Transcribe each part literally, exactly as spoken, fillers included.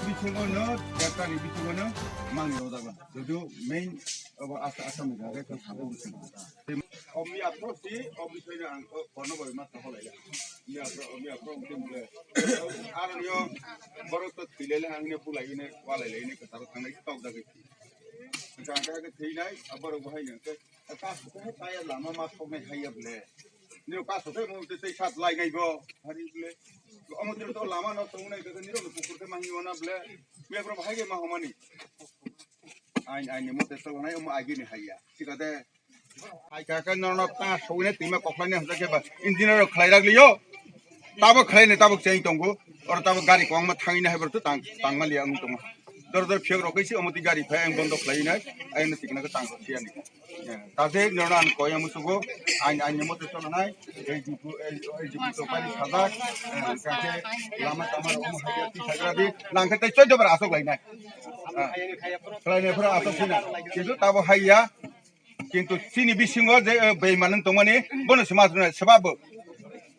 Bisingo no, jaktani bisingo no, mangi rojak ba. Joto main, abo asa, asa mega, rek, sabo bisingo. Omi approach si, omi soira ang, o, kono bai ma taho lai ya. Omi approach, omi approach, omi approach. Aro nio, borok to thilele ang ne bulai ne, walai lai ne, ketaro thangnai, tok dagi. Hingke ang khe thwinai, aborok bo hai hingke, kaso khe taya lama ma soknai hai ya bole. Niro kaso khe mo tei sat lai nai bo, hari bole. Omo tei to lama no tongnai khe niro no kukur khe mangi wana bole. Miya pro bahai khe ma homani. Ain, ain ni mo tei to nai omo agi ni hai ya. Sikade. Hai ka khe nono ta sogwi nai twima kokhlai nai hwnjak khe ba engineer rok khlai rak liyo. Tabok khlai nai tabok cheng tongo. Oro tabok gari kwbangma thangwi nai hai borok tang tang ma liya wng tongo. Dor dor phiyok rok khe si omo twi gari phai ang bondo khlai nai. Ayang no tikna khe tang khe siya ni. Ta se nono ang koi ang musugo. Ang ang mo te cholo nai. Ei juku ei ei juku to pani sajak. Ka khe lama tama rok mo hai ya ti sagra di. Nang khe tei choddo bar asok lai nai. Khlai nai phra asok sina. Kintu tabok hai ya. Kintu chini bisingo je, eh, beiman wng tongmani, bono se ma rwnai, seba bo.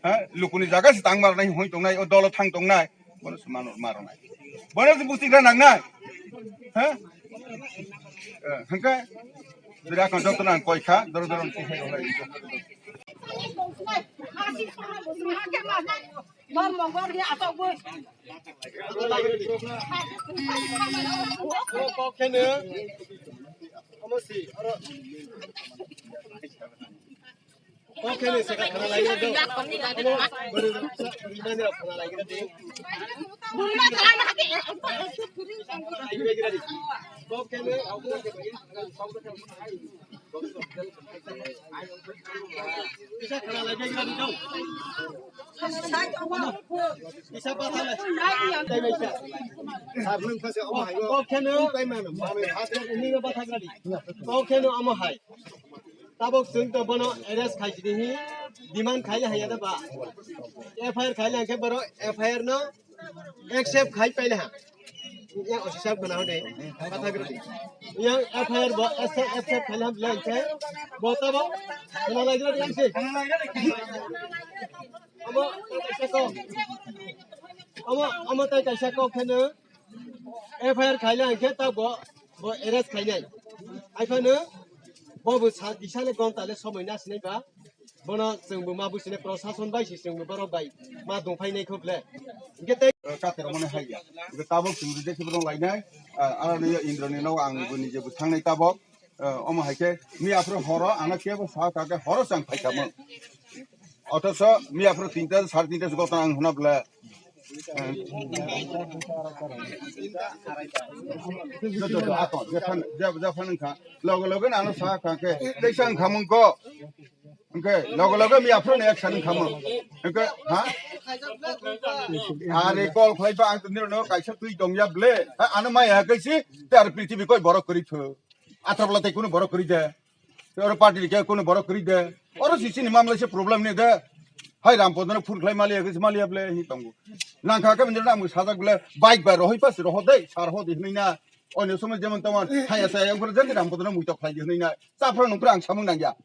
Ha? Lukuni jaga se tang ma rwnai, hoi tongnai, o dolo thang tongnai, bono se ma, ma rwnai. Bono se busi gra nangnai. Ha? Eh, hingke, bira kon jotto nang koi kha, doro doro si hai rwnai. Kok kene, omo si, oro. Kok kene se ka khana lai do. Omo, bari, bari mani rok khana lai do. Kok kene, Kisa khana lai bag rani dong. Kisa bata lai. Dai bai sa. Sar nung khase omo hai. Kok kheno. Bai mano. Mame hat ni bata rani. Kok kheno omo hai. Tabok chwng to bono arrest khai sini hi. Demand khai le haya da ba. F I R khai le hangke boro F I R no accept khai paile ha. Yang officer khana hode. Kata giri. Yang F I R bo accept, accept khai ham lang khe. Bo tabo. Khana lai giri yang si. Amo, amo, amo tai kaisa kok kheno. F I R khai lang khe ta bo, bo arrest khai nai. Ai phano bo bo sa, isa le gonta le somoi na sinai ba. Bono chwng bo ma businai, prosason bai si chwng bo borok bai ma dongphai nai kho ble. Hingke tei Katermani hai ya. Hingke tabok chwng ride khe borok lainai. Ah, ano ni Indra ni no ang bo nije bo thangnai tabok. Ah, omo hai khe mi aphuru horo ano kebo sa ka khe horo chang phai kamo. Othoso mi aphuru tinta, sare tinta se gotang ang huna ble. Jo, jo, jo, ato, jephan, jep-, jephan wngkha. Logo logo no ano sa kha khe, teisa wngkha mung ko. Hingke logo logo mi aphuru ni action wngkhamu. Hingke, ha? Are call khlai ba ang nirok no kaisa twi tong ya ble. Ha, ano maya kaisi, te ar prithibi koi borok kwrwi phu. Athar bwla tei kunu borok kwrwi de. Oro party ni khe kunu borok kwrwi de. Oro si chini mamla se problem ni de. Hai Rampadano phone khlai maliya khe maliya ble hi tongo. Nang kha khe bini ram sajak ble bike bai rohoi pas roho dei sar ho di hinui na. Onyo somoi jemon temon haya saya ungkura jati Rampadano muitok khlai di hinui na. Chapra nungkura ang samung nangya.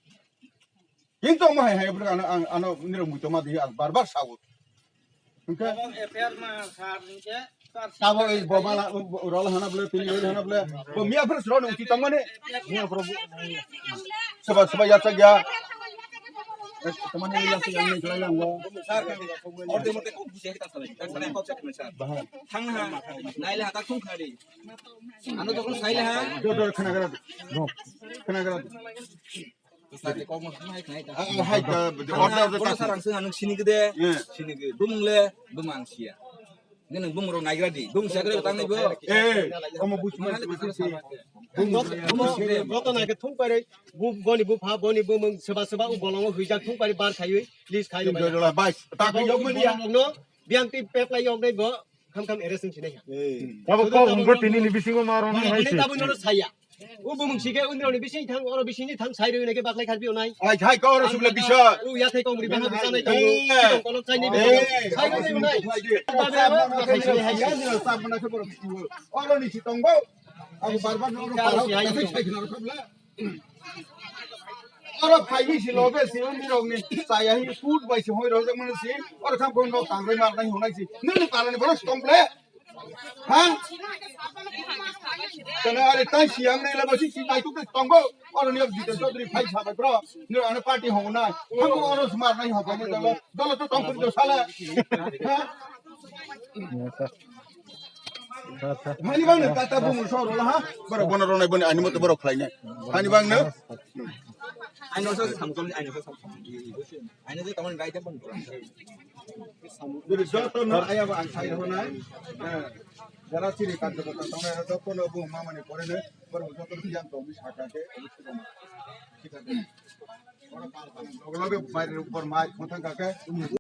Kintu omo hai hai bwrwk ano ang ano nirok muitok ma di ang bar bar sao. Hingke F I R ma sar hingke sar. Tabo ei bo mala, bo rol hana ble, tini rol hana ble. Bo miya phuru sro nung ti tongmani. Miya phuru soba soba ya chak ya. Tomani yang yang ni jual yang bo. Sir, order mote kok busi kita salah. Kan saya kok cek sir. Thang ha, naile ha tak thung khari. Ano tokon saile ha. Joto khana gara. Khana gara. Sir, kok mo hai khai ta. Hai ka order order. Kono sir ang sing anung sini gede. Sini gede. Bumung le bumang sia. Nini bumung rok naigra di. Bumung sakre tang ni bo. Eh, omo buchma. Joto nai ke thung pare. Bu boni bu pha boni bu mung seba seba u bolongo huijak thung pare bar khaiwi list khaiwi. Bai. Tak yok mani ya. No, biang ti pep lai yok dai bo. Kham kham arrest wng sinai ha. Abo kok hwngo tini ni bisingo ma rwna hai se. Tabuk nono saya. O bumung sike undro ni bising thang oro bising ni thang sai rwi nake baklai kharbi onai. Ai hai ko oro subla bisa. O ya thai kong ri bana bisa nai kong. Kong kolok sai ni bisa. Sai rwi nai. Oro ni si tongbo. Abo bar bar no oro para sai sai no khabla. Oro phai ni si loge si undi rok ni chaya hi food bai si hoi rok mani si oro tham kon rok tang roi mar nai honai si nini para ni bono si tong ble ha kana are tai si ang nei labo si si tai tu tong bo oro ni dite chodri phai sa bai bro ni ane party ho nai tham ko oro si mar nai ho ko dolo dolo to tong ko sala ha Hani bang no kata bumu soro ha. Borok bono ronai boni ani moto borok khlainai. Hani bang no. Ani no sa samsam ani no sa samsam. Ani je tamani rai jabon. Beri joto no aya ba ang sai honai. Jara siri kan joto tamai joto no bu mamani pore ne. Borok joto yang to mi sakate. Loge loge bai upor mai khotang kake.